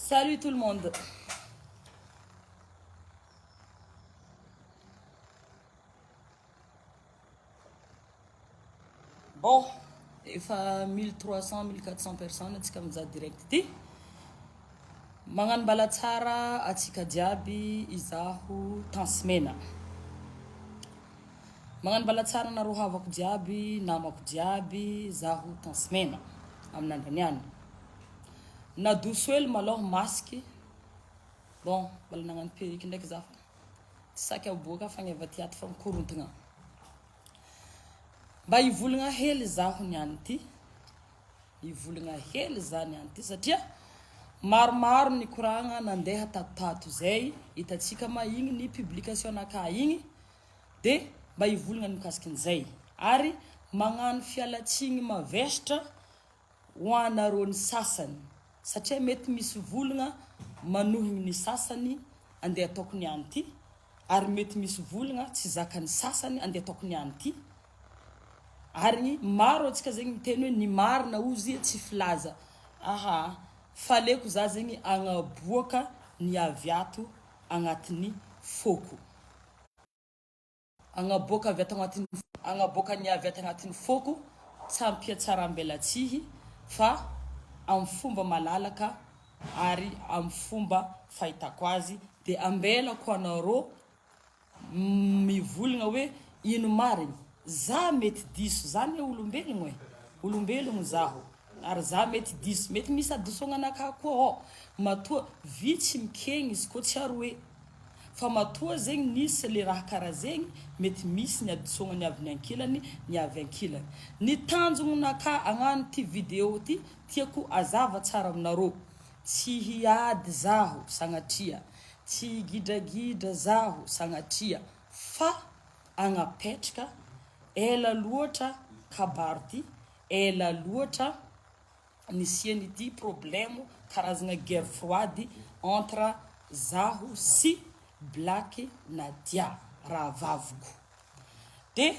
Salut tout le monde. Bon, efa 1300 1400 personnes atsika mizaha direct ity. Magnano mbala tsara atsika jiaby izaho Tansimena. Magnano mbala tsara anareo havako jiaby, namako jiaby, zaho Tansimena amin'andro niany. Nadoso hely malôha masque, bon mbola nagnano perruque ndraiky za fa tsy saky aboaka fagneva ty ato fa mikorontagna. Mba hivolagna hely zaho niany ty, hivolagna hely za niany ty satria maromaro ny koragna nandeha tatotato zay, hitantsika ma igny ny publication naka igny de mba hivolagna ny mikasikin'izay ary magnano fialatsigny mavesatra ho anareo ny sasany satria mety misy volagna manohigny ny sasany andeha ataoko ny any ty ary mety misy volagna tsy zakan'ny sasany andeha ataoko ny any ty ary maro antsika zegny miteny hoe ny marina ozy tsy filaza aha fa aleoko za zegny agnaboaka ny avy ato agnatin'ny foko. Agnaboaka avy ato agnatin'ny Agnaboaka ny avy ato agnatin'ny foko tsy ampihatsarambelatsihy fa amin'ny fomba malalaka ary amin'ny fomba fahitako azy dia ambelako anareo mivolagna hoe ino marigny za mety diso za anie olombelogno e olombelogno zaho ary za mety diso mety misy hadisoagnanakahy koa ao matoa vitsy mikegny izy koa tsy aroe Fa matoa zegny nisy le raha kara zegny mety misy ny hadisoagna ny avy ny ankilany ny avy ankilany. Ny tanjogno naka agnano ty video ty tiako azava tsara aminareo. Tsy hiady zaho sagnatria, tsy higidragidra zaho sagnatria fa agnapetraka ela loatra kabaro ty, ela loatra nisian'ity problème karazagna guerre froide entre zaho sy Black Nadia rahavaviko de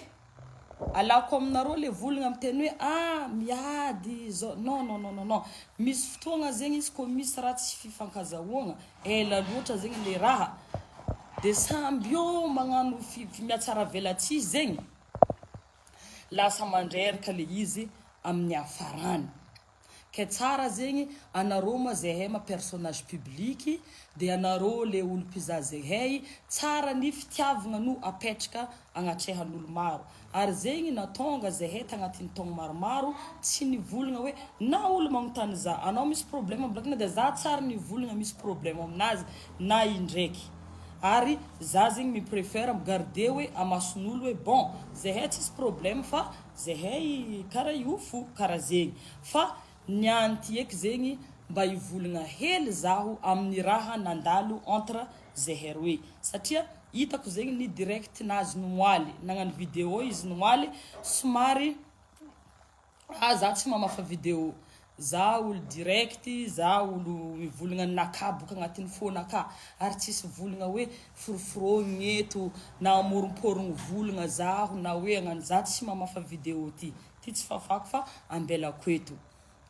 alako aminareo le volagna miteny hoe ah miady zao non non non non misy fotoagna zegny izy ko misy raha tsy fifankazahoagna ela loatra zegny le raha de samby eo magnano mihatsaravelatsihy zegny lasa mandreraka le izy amin'ny hafarany. Ke tsara zegny anareo ma zehay ma personnage public de anareo le olo mpizaha zehay tsara ny fitiavagna no apetraka agnatrehan'olo maro ary zegny natonga zehay tagnatin'ny taogno maromaro tsy nivolagna hoe na olo magnontany za anao misy problème am black de za tsary nivolagna misy problème aminazy na indraiky Ary za zegny mi prefere mi garder hoe amason'olo hoe bon zehay tsisy problème fa zehay kara io fo kara zegny fa niany ty eky zegny mba hivolagna hely zaho amin'ny raha nandalo entre zehay roe satria hitako zegny ny direct nazy noaly nagnano video izy noaly somary Ah za tsy mamafa video, za olo direct, za olo mivolagna naka boka agnatin'ny fo-naka ary tsisy volagna hoe foroforogniny eto na amoromporogno volagna zaho na hoe agnano, za tsy mamafa video ty, ty tsy fafako fa ambelako eto.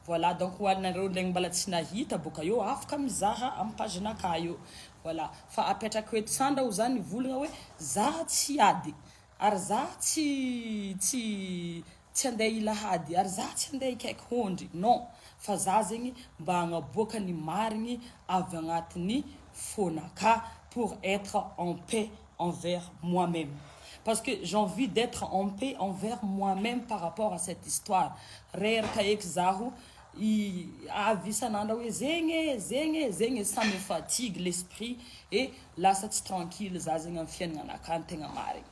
Voilà donc ho anareo ndregny mbala tsy nahita boka eo afaka mizaha am page naka eo, voilà fa apetrako eto sandra ho za nivolagna hoe za tsy ady Ary za tsy tsy tsy andeha hila hady ary za tsy andeha hikaiky hondry non fa za zegny mba hagnaboaka ny marigny avy agnatin'ny fônakà pour être en paix envers moi même parce que j'envie d'etre en paix envers moi même par rapport à cette histoire reraka eky zaho i avy isan'andro hoe zegny e zegny e zegny e ça me fatigue l'esprit et Lasa tsy tranquille za zegny am fiaignananakahy ny tegna marigny.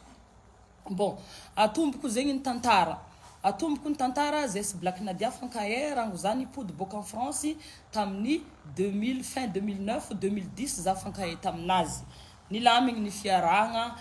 Bon, atomboko zegny ny tantara, atomboko ny tantara zay sy Black Nadia fankahay rango za nipody boaka en France tamin'ny 2000 fin 2009 2010 za fankahay taminazy. Nilamigny ny fiarahagna,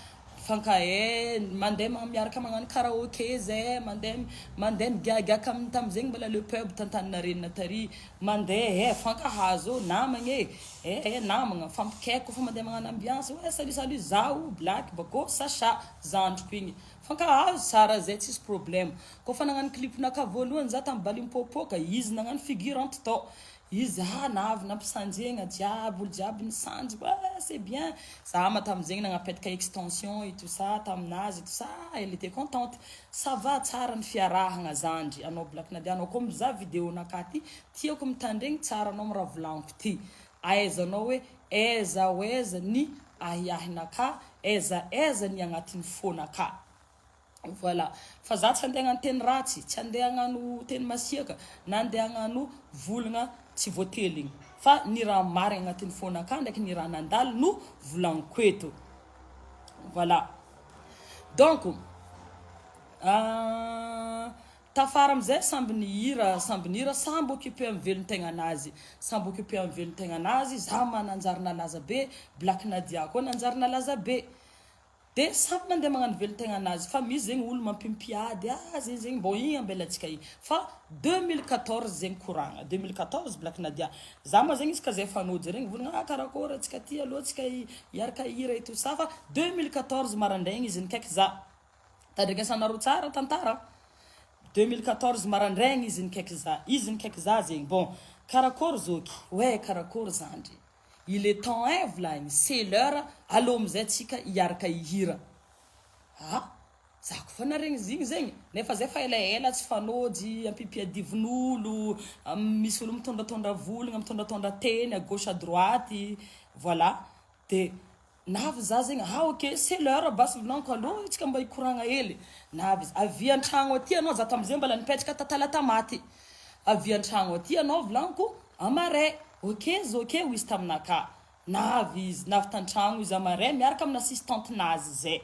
fankahay, mandeha miaraka magnano karaoke zay, mandeha mandeha migiagiaka am tamizegny mbola le pub t'Antaninarenina tary, mandeha eh, fankahazo, namagna e. Eh eh namagna mifampikaiky kofa mandeha magnano ambiance hoe salut salut zaho black bakô Sacha zandriko igny mifankahazo tsara zay tsisy problème kôfa nagnano clip naka voalohany za tam bal mipoapoaka izy nagnano figurante tao Izy ah navy nampisanjegna jiaby, olo jiaby nisanjy, ouais c'est bien. Za ma tamin'izegny nagnapetaka extension et tout ça taminazy et tout ça, elle était contente. Ça va tsara ny fiarahagna zandry, anao Black Nadia, anao koa mizaha vidéo-nakahy ty, tiako mitandregny tsara anao amin'ny raha volagniko ty. Ahaizanao hoe aiza ho aiza ny ahiahinakahy, aiza aiza ny agnatin'ny fônakahy. Voilà. Fa za tsy andeha hagnano teny ratsy, tsy andeha hagnano teny masiaka, na andeha hagnano volagna tsy voateligny. Fa ny raha marigny agnatin'ny fônakahy ndraiky ny raha nandalo no volagniko eto. Voilà. Donc, tafara amizay samby nihira, samby nihira, samby occupé amin'ny velon-tegnanazy. Samby occupé amin'ny velon-tegnanazy, za ma nanjary nalaza be, Black Nadia koa nanjary nalaza be. De samy mandeha magnano velon-tegnanazy fa misy zegny olo mampimpiady ah zegny zegny mbô igny ambelantsika igny fa 2014 zegny koragna 2014 Black Nadia za ma zegny izy ka zay fanojy regny volagna ah karakôry antsika ty alô tsika hiaraka hihira et tout ça fa 2014 marandraigny izy nikaiky za tandrignesanareo tsara tantara 2014 marandraigny izy nikaiky za izy nikaiky za zegny bon karakôry zoky ouais karakôry zandry Il est temps hein volagny, c'est l'heure, aleo amizay tsika hiaraka hihira. Ah! Za ko fa naregny izy igny zegny, nefa zay fa elaela tsy fanôjy, ampiampiadivon'olo, misy olo mitondratondra volagna, mitondratondra teny à gauche à droite, voilà. De navy za zegny, ah ok, c'est l'heure basy volagniko aleo tsika mba hikoragna hely. Navy izy, avia antragno aty anao, za tamizay mbola nipetraka ta Talatamaty. Avia antragno aty anao volagniko, amaray. Ok zoky e, hoy izy taminakahy. Navy izy, navy tan-tragno izy amaray miaraka amina assistante-nazy zay.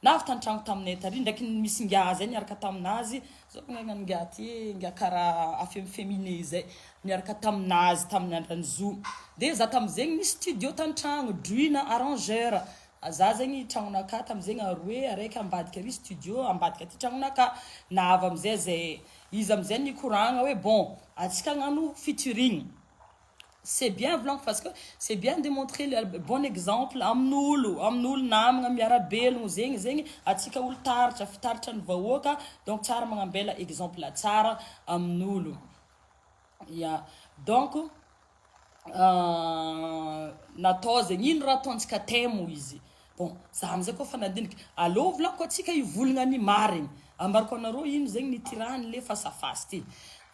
Navy tan-tragno taminay tary, ndraiky misy ingahy zay niaraka taminazy, zao ko gn'agnarany ingahy ty e, ingahy karaha afemifemine zay, niaraka taminazy tamin'ny andran'ny zo. De za tamizegny nisy studio tan-tragno, Drina arrangeur. Za zegny tragnonakahy tamizegny aroe, araiky ambadika ary studio, ambadika aty tragnonakahy. Navy amizay zay, izy amizay nikoragna hoe bon, antsika hagnano featuring. C'est bien volaniko parce que c'est bien de montrer le bon exemple amin'olo, amin'olo namagna miara-belogno zegny zegny antsika olo taritra, fitaritra ny vahoaka donc tsara magnambela exemple tsara amin'olo. Ya, donc natao zegny ino raha ataontsika thème hoy izy. Bon, za amizay koa fa nandiniky, aleo volaniko antsika hivolagna ny marigny, ambarako anareo ino zegny nitirahany le fasafasy ty.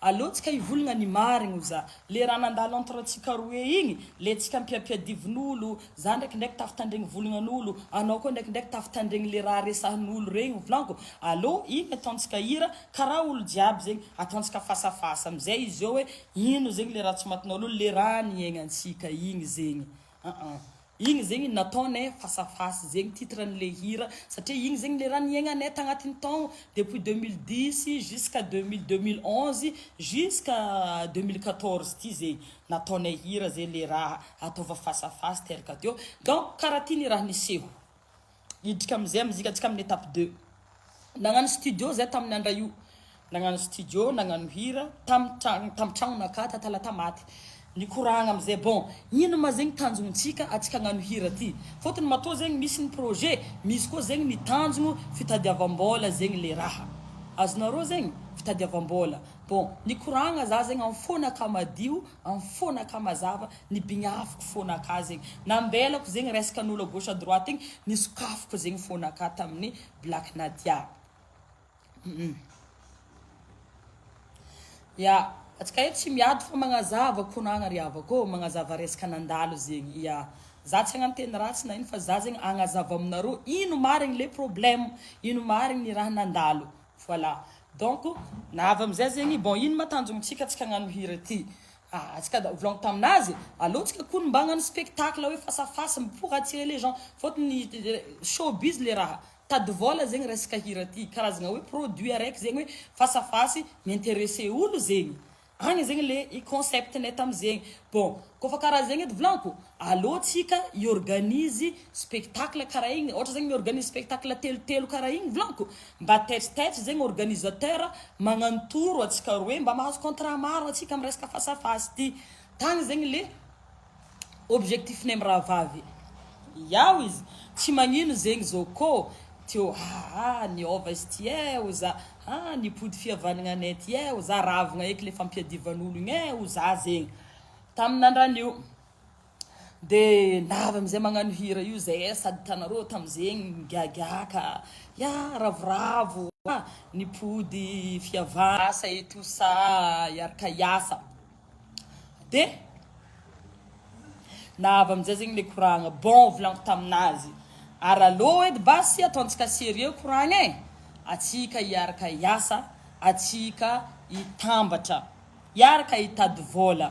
Aleo tsika hivolagna ny marigny hoy za, le raha nandalo entre antsika roe igny, le tsika mpiampiadivon'olo, za ndraikindraiky tafitandregny volagnan'olo, anao koa ndraikindraiky tafitandregny le raha resahin'olo regny volaniko, aleo igny ataontsika hira karaha olo jiaby zegny, ataontsika fasafasa amizay izy eo hoe ino zegny le raha tsy matin'olo, le raha niaignantsika igny zegny. Aa igny zegny nataonay face à face zegny titre n'le hira satria igny zegny le raha niaignanay tagnatin'ny taogno depuis 2010 jusqu'à 2011 jusqu'à 2014 ty zegny nataonay hira zegny le raha ataova face à face teraka teo donc karaha ty ny raha niseho. Hiditra amizay mozika antsika amin'ny étape deux. Nagnano studio zay tamin'ny andra io. Nagnano studio, nagnano hira tam tragno tam tragnonakahy ta Talatamaty. Nikoragna amizay bon ino ma zegny tanjognontsika atsika hagnano hira ty. Fôtony matoa zegny misy ny projet, misy koa zegny ny tanjogno fitadiavam-bôla zegny le raha. Azonareo zegny? Fitadiavam-bôla. Bon nikoragna za zegny am fônakahy madio, am fônakahy mazava, Nibignafiko fônakahy zegny. Nambelako zegny resaka an'olo à gauche à droite igny, nisokafiko zegny fônakahy tamin'ny Black Nadia. Hum. Ya, antsika eto tsy miady fa magnazava koragna ry havako ô, magnazava resaka nandalo zegny. Ya. Za tsy hagnano teny ratsy na ino fa za zegny hagnazava aminareo ino marigny le problème, ino marigny ny raha nandalo. Voilà. Donc, navy amizay zegny, bon ino ma tanjognontsika antsika hagnano hira ty? Ah atsika da volagniko taminazy, aleo tsika kony mba hagnano spectacle hoe face à face pour attirer les gens, fôtony showbiz le raha, tady vôla zegny resaka hira ty, karazagna hoe produit araiky zegny hoe face à face mi-interesser olo zegny, agny zegny le concept-nay tamizegny, bon kôfa karaha zegny edy volagniko, aleo tsika hi-organise spectacle karaha igny, ôhatra zegny mi-organise spectacle telotelo karaha igny volagniko, Mba taitry taitry zegny organisateur magnano tour atsika roe mba mahazo contrat maro atsika am resaka face à face ty. Tagny zegny le objectif nay mirahavavy. Iao izy tsy magnino zegny zao kô teo aa niova izy ty eh ho za ah nipody fihavanagnanay ty eh ho za ravagna eky le fampiadivan'olo igny eh ho za zegny. Tamin'andran'io. De navy amizay magnano hira io zay sady hitanareo tamizegny migagiaka ya ravoravo ah nipody fihavana asa et tout ça hiaraka hiasa de navy amizay zegny le koragna bon volaniko taminazy ary alô edy basy ataontsika sérieux koragna e atsika hiaraka hiasa atsika hitambatra hiaraka hitady vôla.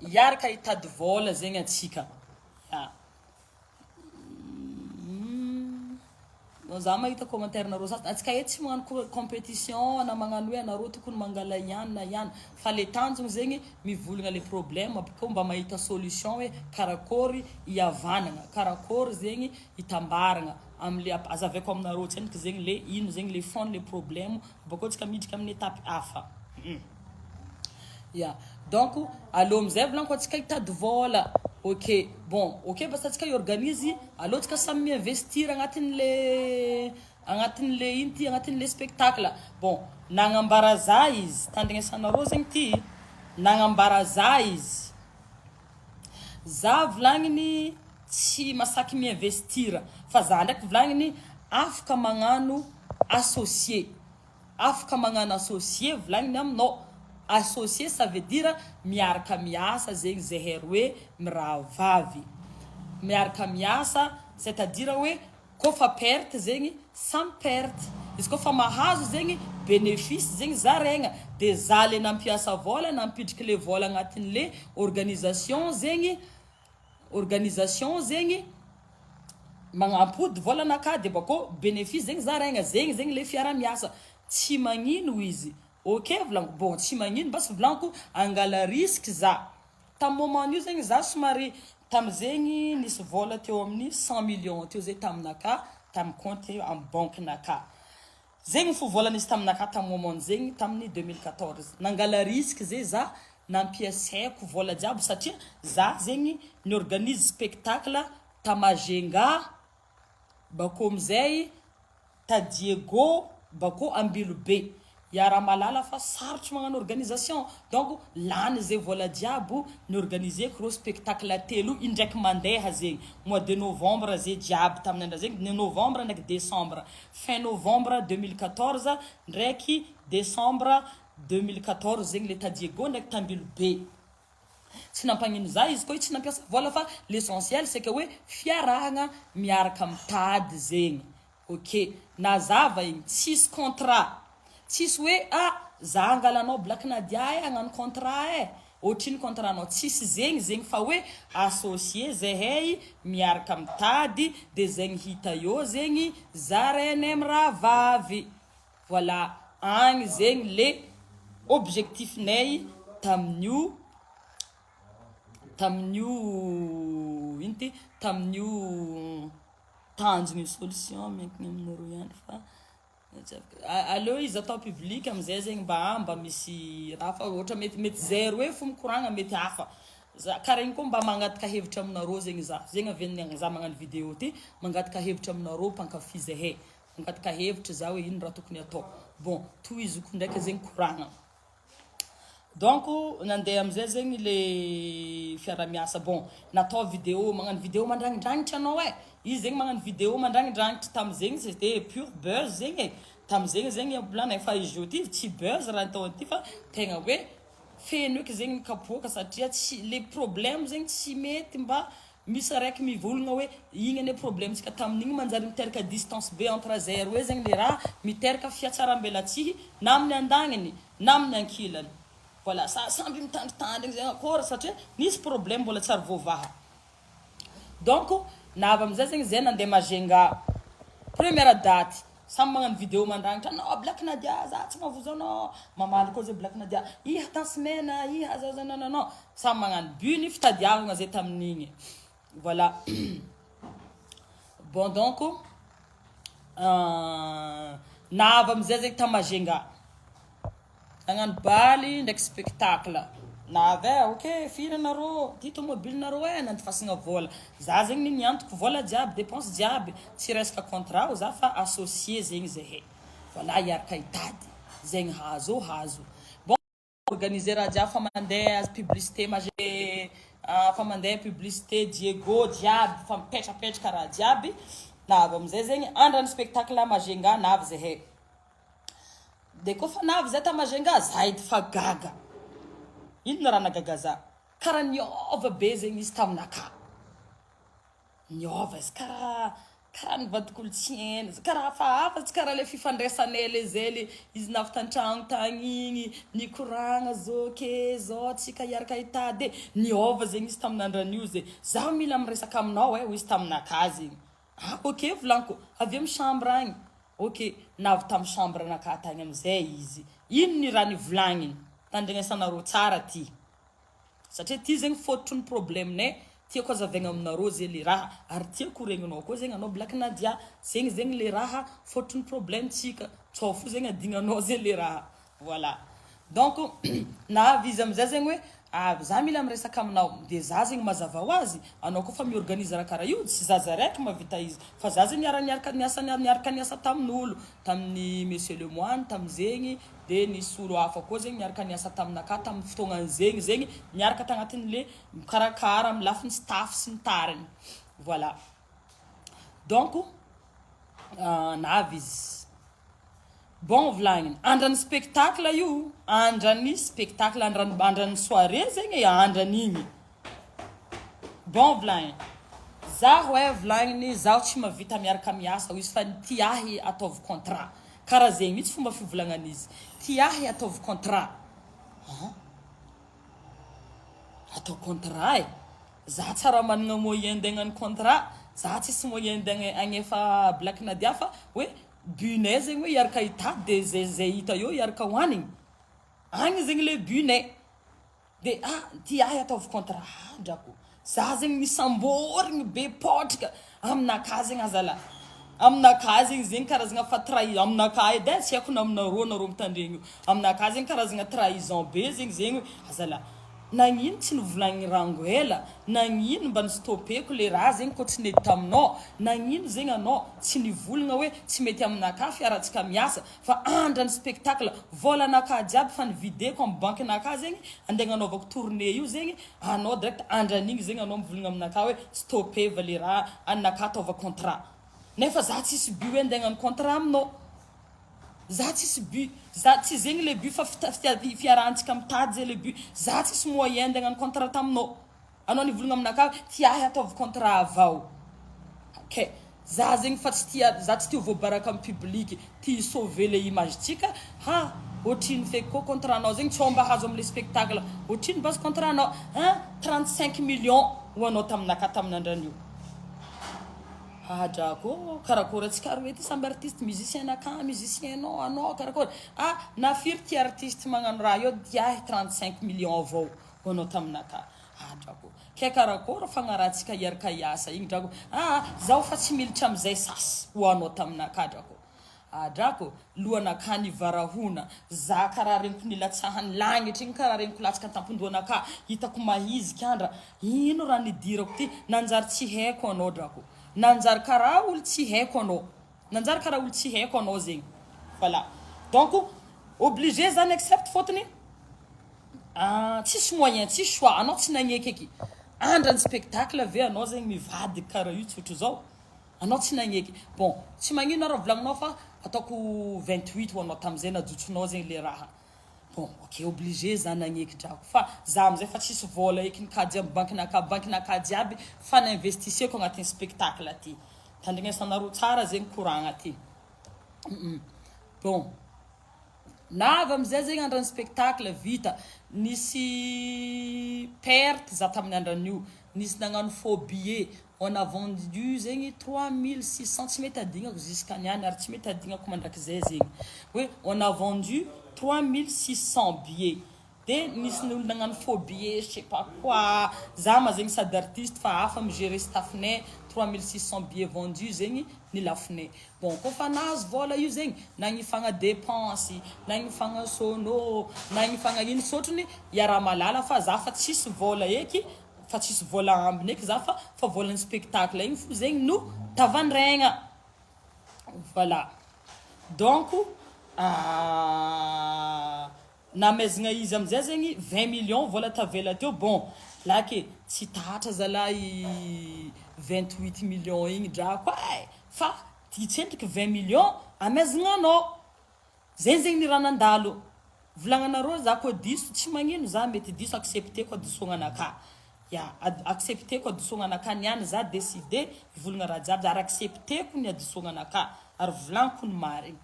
Hiaraka hitady vôla zegny atsika. Ya. Za mahita commentaire nareo sasany, atsika eto tsy magnano competition na magnano hoe anareo tokony mangala ihany na ihany fa le tanjogno zegny mivolagna le problème bakeo mba mahita solution hoe karakôry hihavanagna, karakôry zegny hitambaragna. Amle azavaiko aminareo tsendriky zegny le ino zegny le fond le problème bakeo tsika miditra amin'ny étape hafa ya donc aleo amizay volaniko atsika hitady vôla ok bon ok basta atsika hi-organise aleo tsika samy mi-investir agnatin'le agnatin'le ino ty agnatin'le spectacle bon nagnambara za izy tandrignesanareo zegny ty nagnambara za izy Za volagniny tsy masaky mi investir fa za ndraiky volagniny afaka magnano associé, afaka magnano associé volagniny aminao, associé ça veut dire miaraka miasa zegny zahay roe mirahavavy, miaraka miasa c'est à dire hoe Kôfa perte zegny samy perte, izy kôfa mahazo zegny bénéfice zegny zaraigna, de za le nampiasa vôla nampidriky le vôla agnatin'le organisation zegny, organisation zegny magnampody vôlanakahy de bakô bénéfice zegny zaraigna, zegny zegny le fiarahamiasa, tsy magnino izy, ok volagniko, bon tsy magnino basy volagniko angala risque za. Tam moment io zegny za somary tamzegny nisy vola teo amin'ny 100 millions teo zay taminaka tam compte am banque naka zegny fo vola nisy taminaka tam moment zegny tamin'ny 2014 nangala risque zay za nampiasaiko vola jiaby satria za zegny ni organise spectacle ta Majunga bako amizay Ta Diego bako Ambilobe. Iaraha-mahalala fa sarotro magnano organisation donc lany ze vola jiaby ni-organiser-ko reo spectacle telo indraiky mandeha zegny mois de novembre ze jiaby tamin'ny andra zegny novembre ndraiky décembre fin novembre 2014 ndraiky décembre 2014 zegny le ta Diego ndraiky t'Ambilobe. Tsy nampagnino za izy koa tsy nampiasa vola fa l'essentiel c'est que hoe fiarahagna miaraka mitady zegny. Ok nazava igny tsisy contrat tsisy hoe ah za angalanao black nadia eh hagnano contrat eh ohatrino contrat nao tsisy zegny zegny fa hoe associé zahay miaraka mitady de zegny hita eo zegny zarainay mirahavavy voilà agny zegny le objectif nay tamin'io tamin'io ino ty tamin'io Tanjona io solution miankina aminareo ihany fa aleo izy atao public amizay zegny mba mba misy raha fa ohatra mety mety zay roe fo mikoragna mety hafa za karaha igny koa mba mangataka hevitra aminareo zegny za zegny avy za magnano video ty mangataka hevitra aminareo mpankafy zahay mangataka hevitra za hoe ino raha tokony atao bon tohiziko ndraiky zegny koragna. Donc nandeha amizay zegny le fiarahamiasa bon natao vidéo magnano vidéo mandrangidrangitra anao eh izy zegny magnano vidéo mandrangidrangitra tamizegny c'était pur buzz zegny e tamizegny zegny mbola fa izy io ty tsy buzz raha atao ty fa tegna hoe feno eky zegny ny kapoaka satria tsy le problème zegny tsy mety mba Misy araiky mivolagna hoe igny anie problème tsika tamin'igny manjary miteraka distance be entre zay roe zegny le raha miteraka fiatsarambelatsihy na amin'ny andagniny na amin'ny ankilany voilà sa samby mitandritandrigny zegny akôry satria nisy problème mbola tsy ary voavaha donc navy amizay zegny zay nandeha Majunga première date Samy magnano video mandrangitra anao Black Nadia za tsy mahavozo anao mamaly koa zay Black Nadia iha tence mena iha zao zao non non non samy magnano but ny fitadiavagna zay tamin'igny voilà bon donc navy amizay zegny ta Majunga Nagnano baly ndraiky spectacle. Navy eh, ok, firy anareo, ty tomobile nareo eh, nandifasagna vola. Za zegny niantoko vola jiaby, dépense jiaby, tsy resaka contrat ho za fa associé zegny zahay. Voilà hiaraka hitady zegny hazo hazo. Bon organiser raha jiaby fa mandeha azy publicité maje fa mandeha publicité Diego jiaby fa mipetrapetraka raha jiaby. Navy amizay zegny andran'ny spectacle Majunga navy zahay. De koa fa navy zay ta Majunga za edy fa gaga. Inona raha nagaga za? Karaha niôva be zegny izy taminakahy. Niôva izy karaha karaha nivadika olo tsy hainy izy karaha hafahafa tsy karaha le fifandraisanay le zay le izy navy tan-tragno tagny igny nikoragna zao ke zao tsika hiaraka hitady e. Niôva zegny izy tamin'andran'io zay. Zaho mila miresaka aminao e hoy izy taminakahy zegny. Ah ok volaniko, avy amy chambre agny. Ok, navy tamy chambre nakahy tagny amizay izy. Ino ny raha nivolagniny? Tandrignesanareo tsara ty. Satria ty zegny fototry ny problème-nay, tiako azavaigna aminareo ze le raha, ary tiako ho regninao koa zegny anao Black Nadia, zegny zegny le raha fototry ny problème-tsika, tsao fo zegny adignanao ze le raha, voilà. Donc navy izy amizay zegny hoe ah za mila miresaka aminao, de za zegny mazava ho azy, anao koa fa mi-organise raha karaha io, tsy zaza raiky mahavita izy, fa za zegny niara niaraka niasa niaraka niasa tamin'olo, tamin'ny Monsieur Lemoine tamizegny, De nisy olo hafa koa zegny niaraka niasa taminakahy tamin'ny fotoagnan'zegny zegny niaraka tagnatin'le mikarakara amin'ny lafiny staff sy ny tariny. Voilà. Donc navy izy. Bon volagniny, andran'ny spectacle io, andran'ny spectacle, andran'ny andran'ny soirée zegny e, andran'igny. Bon volagniny, zaho e volagniny, zaho tsy mahavita miaraka miasa hoy izy fa ny tia ahy ataovy contrat. Karaha zegny mihitsy fomba fivolagnan'izy. Tia ahy ataovy contrat. An! Atao contrat e! Za tsara managna moyen nde hagnano contrat, za tsisy moyen nde hagnefa Black Nadia fa hoe but-nay zegny hoe hiaraka hitady de zay zay hita eo hiaraka hoanigny. Agny zegny le but-nay. De ah ty ahy ataovy contrat ah drako za zegny nisamborigny be potrika aminakahy zegny azala aminakahy zegny zegny karazagna fa trahi aminakahy edy eh tsy haiko na aminareo nareo mitandregny io aminakahy zegny karazagna trahison be zegny zegny hoe azala nagnino tsy nivolagniny rango ela nagnino mba ni-stopeko le raha zegny kô tsy nety taminao nagnino zegny anao tsy nivolagna hoe tsy mety aminakahy fiarantsika miasa Fa andra ny spectacle, vola anakahy jiaby fa nivideko am banky nakahy zegny andeha agnanaovako tournée io zegny, anao direct andran'igny zegny anao mivolagna aminakahy hoe stopeva le raha anakahy ataova contrat, nefa za tsisy but hoe andeha hagnano contrat aminao, za tsisy but, za tsy zegny le but fa fita- fiarahantsika mitady zay le but, za tsisy moyen andeha hagnano contrat taminao. Anao nivolagna aminakahy hoe tia ahy ataovy contrat avao. Ok za zegny fa tsy tia za tsy tia ho voabaraka am public tia hi sauver le image tsika ha otrino feky koa contrat nao zegny tsao mba hazo amle spectacle otrino base contrat nao hein 35 millions ho anao taminakahy tamin'andran'io hahadrako ô karakôry atsika aroe ty samby artiste musicien nakahy musicien nao anao karakôry ah na firy ty artiste magnano raha io tia ahy 35 millions avao ho anao taminakahy Ah drako kay karakôry fagnarahantsika hiaraka hiasa igny drako ah zaho fa tsy militra amizay sasy ho anao taminakahy drako ah drako lohanakahy nivarahona za karaha regniko nilatsahan'ny lagnitra igny karaha regniko latsaka antampondohanakahy hitako mahiziky andra ino raha nidirako ty nanjary tsy haiko anao drako nanjary karaha olo tsy haiko anao nanjary karaha olo tsy haiko anao zegny voilà donc obligé zany accepte fôtony Ah tsisy moyen tsisy choix anao tsy nagneky eky andrany spectacle ve anao zegny mivadiky karaha io tsotro zao anao tsy nagneky bon tsy magnino ara volagninao fa ataoko 28 ho anao tamizay najotsonao zegny le raha bon ok obligé za nagneky drako fa za amizay fa tsisy vola eky nikajy amy banky naka banky naka jiaby fa ninvestisseko agnatin'ny spectacle ty tandrignesanareo tsara zegny koragna ty bon Navy amizay zegny andran'ny spectacle vita, nisy perte za tamin'ny andran'io, nisy nagnano faux billet, on a vendu zegny 3600 tsy mety adignako jusqu'à niany ary tsy mety adignako mandrakizay zegny hoe on a vendu 3600 billets de nisy olo nagnano faux billet je sais pas quoi, za ma zegny sady artiste fa hafa mi-gerer staff-nay, 3600 billets vendus zegny ny lafonay. Bon kôfa nahazo vôla io zegny, nagnifagna dépense, nagnifagna sono, nagnifagna ino sôtriny iaraha-mahalala fa za fa tsisy vôla eky, fa tsisy vôla ambiny eky za fa fa vôlan'ny spectacle igny fo zegny no tavandraigna. Voilà. Donc. Namezagna izy amizay zegny 20 millions vola tavela teo bon laky tsy tatra zalahy 28 millions igny drako eh fa ty tsendriky 20 millions amezagna anao zegny zegny ny raha nandalo volagnanareo za koa diso tsy magnino za mety diso accepteko hadisoagnanakahy ya accepteko hadisoagnanakahy niany za decide hivolagna raha jiaby ary accepteko ny hadisoagnanakahy ary volagniko ny marigny.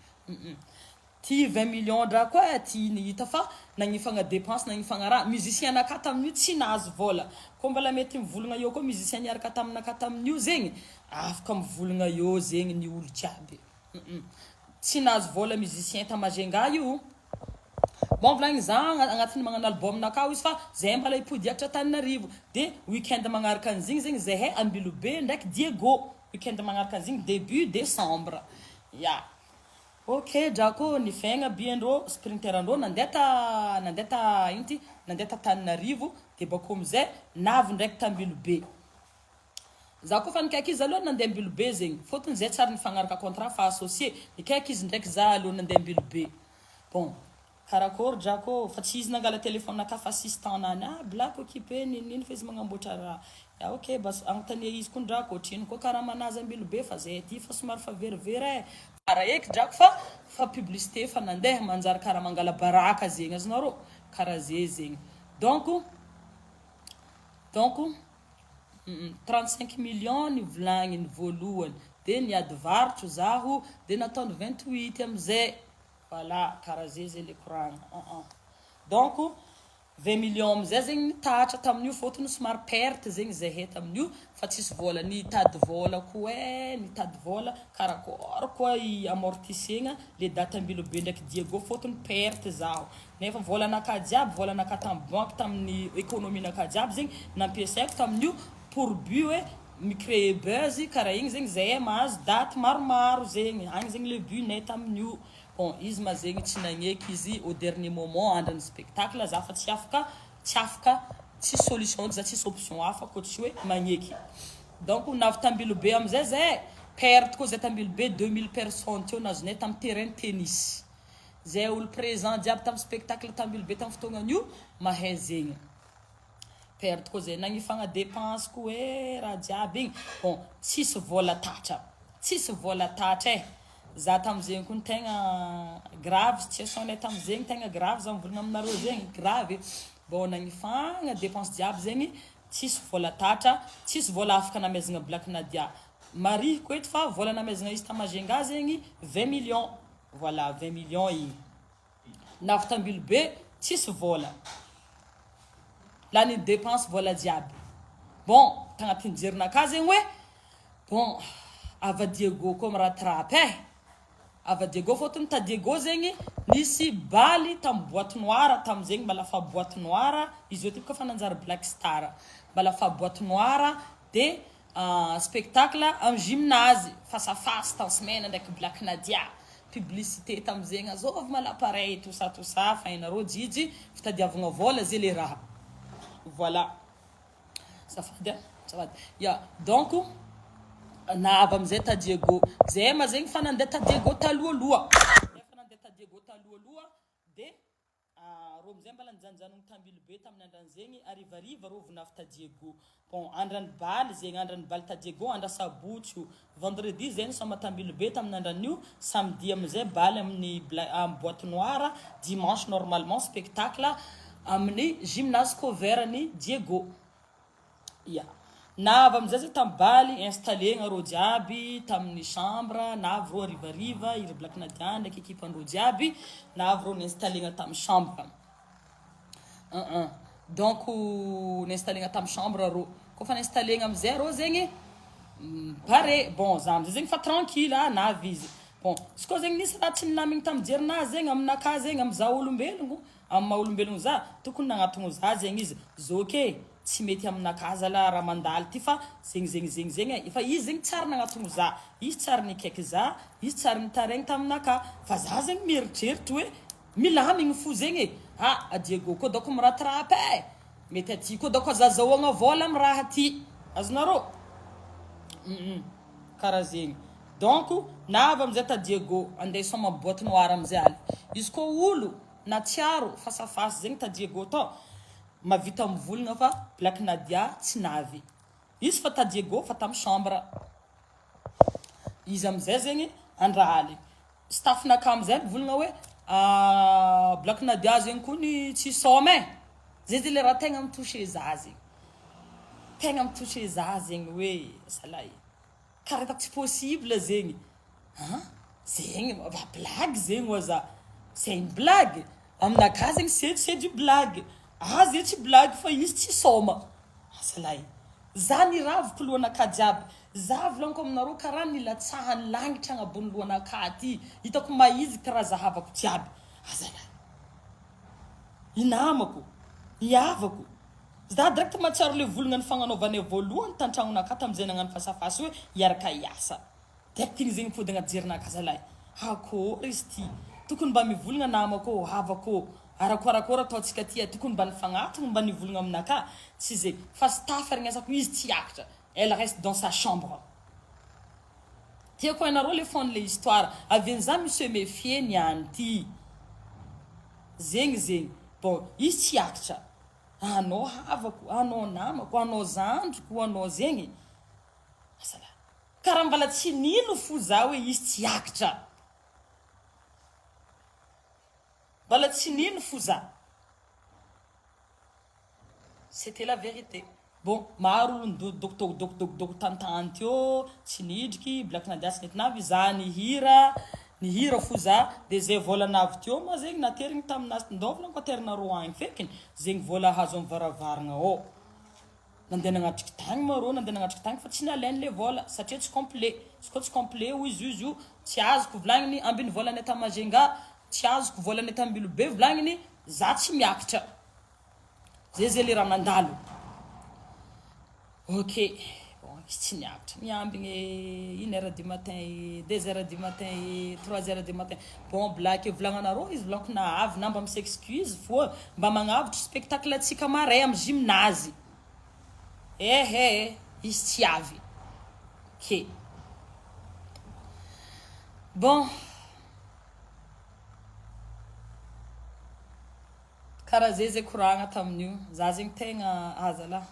Ty 20 millions drako eh ty ny hita fa nagnifagna dépense nagnifagna raha, musicien naka tamin'io tsy nahazo vola, koa mbola mety mivolagna eo koa musicien niaraka taminaka tamin'io zegny afaka mivolagna eo zegny ny olo jiaby hum tsy nahazo vola musicien ta Majunga io, bon volagny za agnatin'ny magnano album naka izy fa zay mbala hipody hiakatra Antananarivo de week-end magnaraka an'zigny zegny zahay Ambilobe ndraiky Diego week-end magnaraka an'zigny début décembre ya. Ok drako ny fiaigna bien-drô sprinter-ndrô nandeha ta nandeha ta ino ty nandeha ta Tananarivo de bakeo amizay navy ndraiky t'Ambilobe za koa fa nikaiky izy aloha nandeha Ambilobe zegny fôtony zay tsy ary nifagnaraka contrat fa associé nikaiky izy ndraiky za aloha nandeha Ambilobe bon Karakôry drako ô, fa tsy izy nangala téléphone-nakahy fa assistant-nany aby lahy occupé n'inon'ino fa izy magnamboatra raha. Ya ok, mba agnontania izy koa drako ohatrino koa karamanazy Ambilobe fa zay aty fa somary fa verivery eh. Tsara eky drako fa fa publicité efa nandeha manjary karaha mangala baraka zegny azonareo? Karaha ze zegny. Donc donc 35 millions nivolagniny voalohany de niady varotro zaho de nataony 28 amizay. Voilà, karaha zay zay le koragna an an. Donc 20 millions amizay zegny nitatra tamin'io fôtony somary perte zegny zahay tamin'io fa tsisy vôla nitady vôla koa eh, nitady vôla karakôry koa i amortissegna le daty Ambilobe ndraiky Diego fôtony perte zaho nefa vôlanakahy jiaby vôlanakahy tamin'ny banque tamin'ny économie-nakahy jiaby zegny nampiasaiko tamin'io pour but hoe mi-créer buzz karaha igny zegny zahay mahazo daty maromaro zegny agny zegny le but nay tamin'io. Bon izy ma zegny tsy nagneky izy au dernier moment andran'ny spectacle za fa tsy afaka tsy afaka tsisy solution eky za tsisy option hafa ankoatsy hoe magneky donc navy t'Ambilobe amizay zay perte koa zay t'Ambilobe 2000 personnes teo nazonay tamy terrain tennis zay olo présent jiaby tamy spectacle t'Ambilobe tamy fotoagnan'io mahay zegny. Perte koa zay nagnifagna dépense koa eh raha jiaby igny bon tsisy vôla tatra tsisy vôla tatra eh za tamizegny koa tegna grave situation nay tamizegny tegna grave za mivolagna aminareo zegny grave bon nagnifagna dépense jiaby zegny tsisy vôla tatra tsisy vôla afaka namezagna Black Nadia marihiko eto fa vôla namezagna izy ta Majunga zegny 20 millions voilà 20 millions igny. Navy Ambilobe tsisy vôla. Lany dépense vôla jiaby. Bon, tagnatin'ny jerinakahy zegny hoe bon ava Diego koa mi-rattrape eh. Ava Diego fôtony ta Diego zegny nisy baly tamin'ny boîte noire tamizegny mbala fa boîte noire izy io ty boka fa nanjary Black Star. Mbala fa boîte noire de spectacle amin'ny gymnase face à face Tence Mena ndraiky Black Nadia. Publicité tamizegny azôvy ma l'appareil tout ça tout ça fa hainareo jijy fitadiavagna vôla zay le raha. Voilà. Azafady a, azafady. Ya, donc navy amizay ta Diego. Zay ma zegny fa nandeha ta Diego talohaloha. Zay fa nandeha ta Diego talohaloha de rô amizay mbala nijanonjanogno t'Ambilobe tamin'ny andran'zegny harivariva rô vao navy ta Diego. Bon, andran'ny baly zegny, andran'ny baly ta Diego andra sabotsy io. Vendredi zay nisôma t'Ambilobe tamin'ny andran'io, samedi amizay baly amin'ny bla- amin'ny boîte noire, dimanche normalement spectacle amin'ny gymnase couvert ny Diego. Ya. Navy amizay zay tamin'ny baly installena rô jiaby tamin'ny chambre, navy rô harivariva, iry Black Nadia ndraiky équipe-ndrô jiaby, navy rô ni-installena tamin'ny chambre. Un Donc ni-installena tamin'ny chambre rô. Kôfa ni-installena amizay rô zegny pare, bon za amizay zegny fa tranquille ah navy izy. Bon izy koa zegny nisy raha tsy nilamigny tamin'ny jerinazy zegny aminakahy zegny amy za olombelogno, amy maha olombelogno za, tokony nagnatogno za zegny izy, zôky e tsy mety aminakahy zalahy raha mandalo ty fa zegny zegny zegny zegny e, fa izy zegny tsary nagnatogno za, izy tsary nikaiky za, izy tsary nitaraigny taminakahy, fa za zegny mieritreritry hoe milamigny fo zegny e, ah Diego koa dônko mi-rattrape e, mety aty koa dônko aza azahoagna vôla amy raha ty, azonareo? Karaha zegny. Donc navy amizay ta Diego andeha hisaoma boite noire amizay aly. Izy koa olo natsiaro face à face zegny ta Diego tao mavita mivolagna fa Black Nadia tsy navy. Izy fa ta Diego fa tamy chambre. Izy amizay zegny andrahaly. Staff naka amizay mivolagna hoe Black Nadia zegny kony tsy hisaoma e. Zay zegny le raha tegna mi-toucher za zegny. Tegna mi-toucher za zegny hoe zalahy. Karaha hitako tsy possible zegny an! Zegny va blague zegny oa za, c'est une blague, aminakahy zegny c'est c'est du blague, ah ze tsy blague fa izy tsy saoma, azalahy za niraviko lohanakahy jiaby, za volagniko aminareo karaha nilatsahan'ny lagnitra agnabon'ny lohanakahy aty, hitako mahiziky karaha zahavako jiaby, azalahy i namako, i havako. Za direct mahatsiaro le volagna nifagnanaovanay voalohany tantragnonakahy tamizay nagnano face à face hoe hiaraka hiasa. Direct igny zegny mipody agnaty jerinakahy zalahy. Akôry izy ty? Tokony mba mivolagna namako ô, havako ô, arakoarakôry ataontsika ty e, tokony mba nifagnatogno mba nivolagna aminakahy, tsy zegny. Fa staff regnesako izy tsy hiakatra, elle reste dans sa chambre. Tiako hainareo le fond le histoire, avy eny za mi se mefier niany ty. Zegny zegny. Bon, izy tsy hiakatra. Anao havako, anao namako, anao zandriko, anao zegny. Asa lahy. Karaha mbala tsy nino fo za hoe izy tsy hiakitra. Mbala tsy nino fo za. C'était la vérité. Bon, maro olo nidodokdokdokdokdok tantany teo, tsy nidriky, Black Nadia tsy nety navy, za nihira, nihira fo za, de zay vôla navy teo ma zegny naterigny taminazy, ndao volaniko aterinareo agny fekiny, zegny vôla azo amy varavaragna ao. Nandeha nagnatriky tagny ma rô, nandeha nagnatriky tagny fa tsy nalainy le vôla satria tsy complet, izy koa tsy complet hoy izy io, tsy azoko volagniny, ambin'ny vôlanay ta Majunga, tsy azoko vôlanay ta Ambilobe volagniny, za tsy miakatra. Zay zay le raha nandalo. Ok, bon izy tsy niakatra, niambigny une heure du matin e, deux heures du matin e, trois heures du matin. Bon black e volagnanareo izy volagniko na avy na mba mi-s'excuse fô mba magnavotry spectacle antsika maray amy gymnase. Ehe, izy tsy avy. Ok. Bon. Karaha zay zay koragna tamin'io, za zegny tegna aza lah,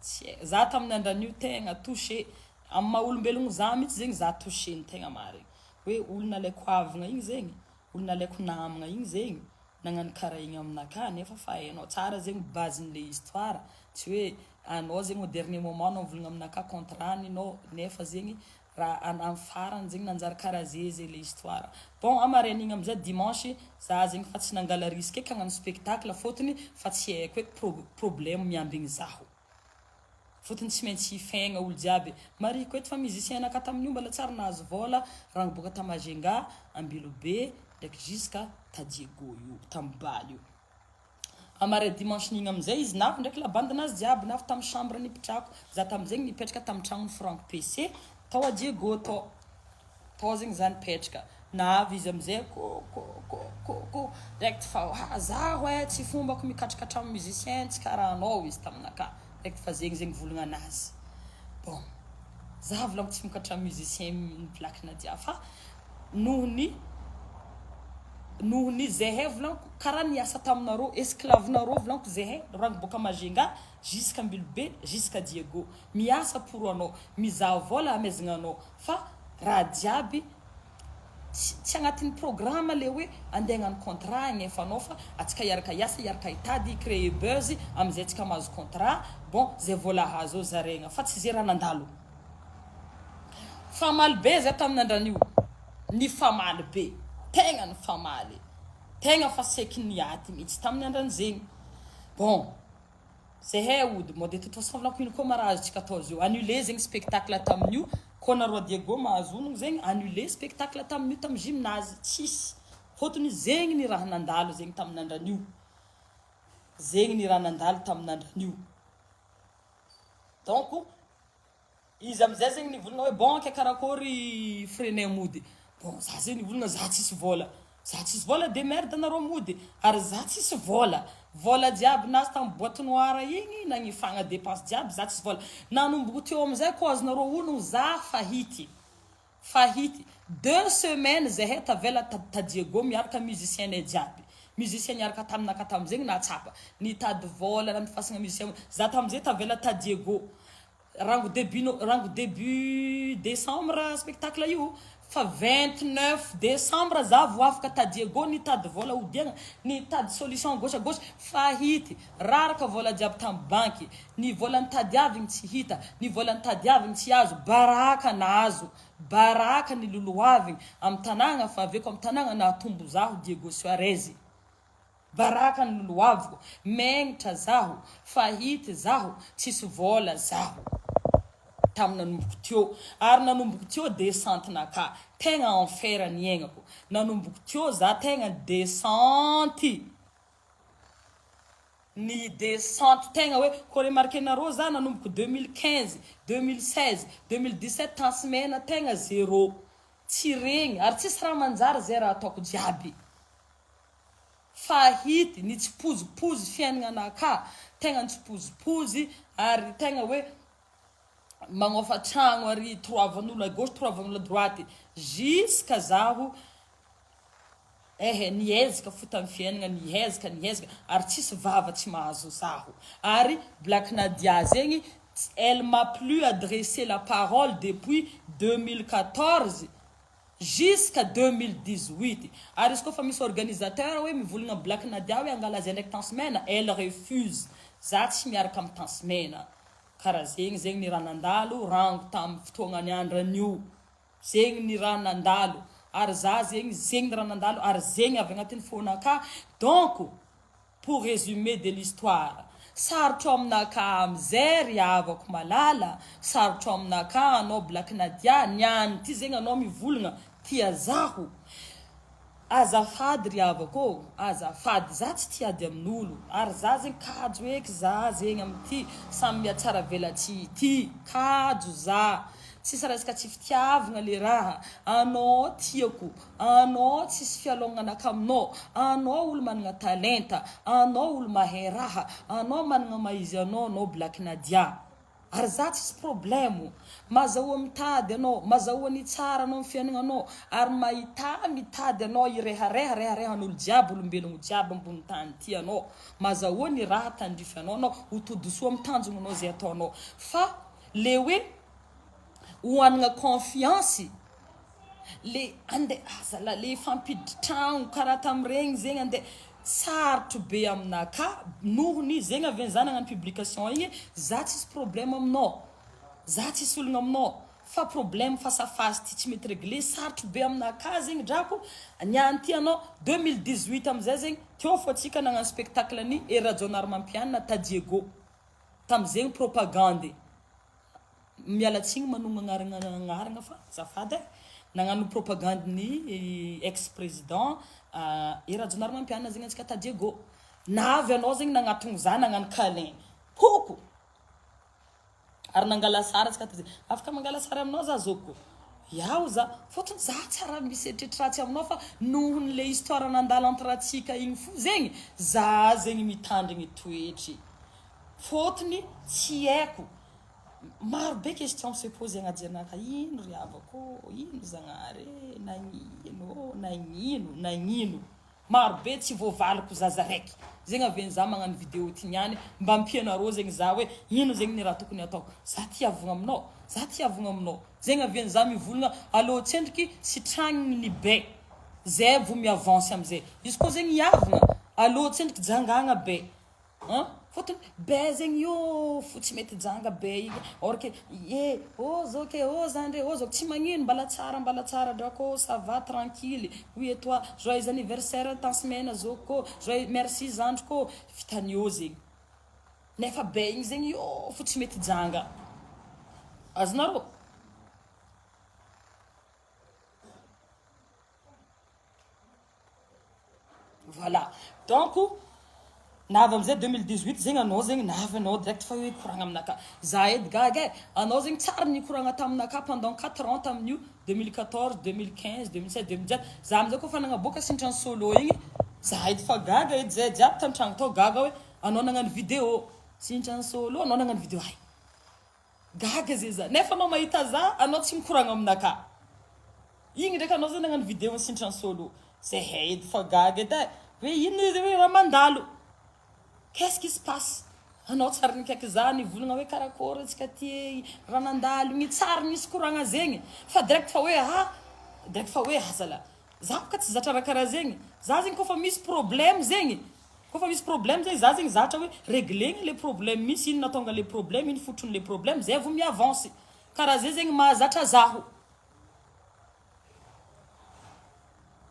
tsy hay, za tamin'ny andran'io tegna touché, amin'ny maha olombelogno za mihitsy zegny za touché ny tegna marigny, hoe olo nalaiko havagna igny zegny, olo nalaiko namagna igny zegny, nagnano karaha igny aminakahy nefa fa hainao tsara zegny base-n'le histoire, tsy hoe anao zegny au dernier moment anao mivolagna aminakahy contrat ninao nefa zegny Raha amin'ny farany zegny nanjary karaha ze ze le histoire. Bon hamaregna igny amizay dimanche za zegny fa tsy nangala risque eky hagnano spectacle fôtony fa tsy haiko eky pro problème miambigny zaho. Fôtony tsy maintsy hifegna olo jiaby. Marihiko eto fa musicien naka tamin'io mbala tsary nahazo vôla rango boaka ta Majunga, Ambilobe ndraiky jusqu'à ta Diego io tam baly io. Hamaray dimanche n'igny amizay izy navy ndraiky la bande nazy jiaby navy tamy chambre nipitrako za tamizegny nipetraka tamy tragnony Franck PC tao a Diego tao tao zegny za nipetraka navy izy amizay ko ko ko ko ko direct fa ha zaho eh tsy fombako mikatrikatra amy musicien tsy karaha anao izy taminakahy direct fa zegny zegny volagna anazy bon za volagno tsy mikatra musicien Black Nadia fa noho ny noho ny zehay volaniko karaha niasa taminareo esclave-nareo volaniko zehay rango boaka Majunga jusqu'à Ambilobe jusqu'à Diego miasa pour anao mizaha vola hamezagna anao fa raha jiaby tsy tsy agnatin'ny programme le hoe andeha hagnano contrat agnefa anao fa atsika hiaraka hiasa hiaraka hitady hi-créer buzz amizay tsika mahazo contrat bon zay vola azo eo zaraigna fa tsy ze raha nandalo Famaly be zay tamin'ny andran'io. Nifamaly be. Tegna nifamaly. Tegna fa saiky niady mihitsy tamin'ny andran'izegny. Bon, zahay ody moa de toute façon volako ino koa ma raha azontsika atao zio. Annuler zegny spectacle tamin'io, koa nareo à Diego mahazo honogno zegny, annuler spectacle tamin'io tamin'ny gymnase. Tsisy. Fôtony zegny ny raha nandalo zegny tamin'ny andran'io. Zegny ny raha nandalo tamin'ny andran'io. Donc, Izy amizay zegny nivolagna hoe bon kay karakôry frais-nay mody, bon za zegny nivolagna za tsisy vôla, za tsisy vôla de merde anareo mody, ary za tsisy vôla, vôla jiaby nazy tamy boite noire igny nagnifagna dépense jiaby za tsisy vôla, nanomboka teo amizay kô azonareo onogno za fahity. Fahity, deux semaines zahay tavela ta Diego miaraka musicien-nay jiaby. Musicien niaraka taminaka tamizegny nahatsapa. Nitady vôla nandifasagna musicien, za tamizay tavela ta Diego. Rango début no, rango début décembre spectacle io, fa 29 décembre za vo afaka ta Diego nitady vôla hodiagna, nitady solution à gauche à gauche, fahity, raraka vôla jiaby tamy banky, ny vôla nitadiavigny tsy hita, ny vôla nitadiavigny tsy azo, baraka nahazo, baraka nilolohavigny amy tanagna fa aveko amy tanagna nahatombo zaho Diego Suarez. Baraka ny lolohaviko, megnitra zaho, fahity zaho, tsisy vôla zaho tam nanomboko teo, ary nanomboko teo descente naka, tegna enfer niaignako, nanomboko teo za tegna descente, ny descente tegna hoe ko remarquer-nareo za nanomboko 2015, 2016, 2017 tany semaine tegna zero, tsy regny ary tsisy raha manjary zay raha ataoko jiaby. Fahity, nitsipozipozy fiaignananakà, tegna nitsipozipozy ary tegna hoe magnofa tragno ary toroavan'olo à gauche toroavan'olo à droite jusqu'à zaho ehe niezaka fo tamin'ny fiaignana niezaka niezaka ary tsisy vava tsy mahazo zaho ary Black Nadia zegny elle m'a plus adressé la parole depuis 2014 Jusqu'à 2018 ary izy koa fa misy organisateur hoe mivolagna am Black Nadia hoe angala zay ndraiky Tence Mena elle refuse za tsy miaraka am Tence Mena kara zegny zegny ny raha nandalo rango tam fotoagna ny andran'io zegny ny raha nandalo ary za zegny zegny ny raha nandalo ary zegny avy agnatin'ny fônakà donc Pour résumé de l'histoire, sarotro aminakahy amizay ry havako malala, sarotro aminakahy anao Black Nadia, niany ty zegny anao mivolagna tia zaho, azafady ry havako ô, azafady, za tsy tia ady amin'olo, ary za zegny kajo eky za zegny amity samy mihatsara velatsihy ty, kajo za, tsisy resaka tsy fitiavagna le raha, anao tiako, Anao tsisy fialôgnana kaminao, anao olo managna talenta, anao olo mahay raha, anao managna maha izy anao anao Black Nadia. Ary za tsisy problème, mazahoa mitady anao, mazahoa ny tsara anao am fiaignananao, ary mahità mitady anao hirehareha reharehan'olo jiaby olombelogno jiaby ambony tany ty anao, mazahoa ny raha tandrify anao anao ho todisoa am tanjognanao zay ataonao fa le hoe hohanagna confiance le ande aza la le hifampiditra-tragno karaha tamin'iregny zegny ande sarotro be aminakahy noho ny zegny avy za nagnano publication igny za tsisy problème aminao za tsisy olagna aminao fa problème face à face ty tsy mety regle sarotro be aminakahy zegny drako niany ty anao 2018 amizay zegny teo fô tsika nagnano spectacle ny Hery Rajaonarimampianina ta Diego tamizegny propagande Miala tsiny manogno agnarana agnarana fa azafady e! Nagnano propagande ny ex président Hery Rajaonarimampianina zegny antsika ta Diego. Navy anao zegny nagnatogno za nagnano câlin. Poko! Ary nangala sary antsika ta Afaka mangala sary aminao za zokiko? Iaho za, fôtony za tsy raha misy eritreritry ratsy aminao fa nohon'ny le histoire nandalo entre antsika igny fo zegny za zegny mitandrigny toetry. Fôtony tsy haiko. Maro be question se pose agnaty jerinaka ino ry havako ô, ino Zagnahary e, nagnino ô, nagnino, nagnino. Maro be tsy voavaliko zaza raiky. Zegny avy za magnano video ty niany mba ampianareo zegny za hoe ino zegny ny raha tokony ataoko. Za tia avogna aminao, za tia avogna aminao. Zegny avy za mivolagna aleo tsendriky sitragniny ny be zay vo mi-avance amizay. Izy koa zegny hiavogna aleo tsendriky jangagna be. An! Fotony be zegny io fo tsy mety janga be igny or que eh oh zoky eh oh zandry eh oh zoky tsy magnino mbala tsara mbala tsara drako ça va tranquille oui et toi joyeux anniversaire tence mena zokiko ô joyeux merci zandriko ô vitany eo zegny nefa be igny zegny io fo tsy mety janga azonareo. Voilà donc navy amizay 2018 zegny anao zegny navy anao direct fa hoe hikoragna aminakahy za edy gaga e anao zegny tsary nikoragna taminakahy pendant 4 ans tamin'io 2014 2015 2016 2017 za amizay koa fa nagnaboaka sintrany solo igny za edy fa gaga edy zay jiaby tantragno tao gaga hoe anao nagnano video sintrany solo anao nagnano video hay gaga ze za nefa anao mahita za anao tsy mikoragna aminakahy. Igny ndraiky anao zany nagnano video nisintry solo. Zahay edy fa gaga edy e. Hoe ino izy hoe raha mandalo. Qu'est-ce qui se passe? Anao tsary nikaiky za nivolagna hoe karakôry antsika ty e, raha nandalo igny tsary nisy koragna zegny fa direct fa hoe ah direct fa hoe azala. Za boka tsy zatra raha karaha zegny. Za zegny kôfa misy problème zegny, kôfa misy problème zegny za zegny zatra hoe reglegna le problème misy, ino nahatonga le problème, ino fotron'le problème zay vao mi-avance. Karaha zay zegny mahazatra zaho.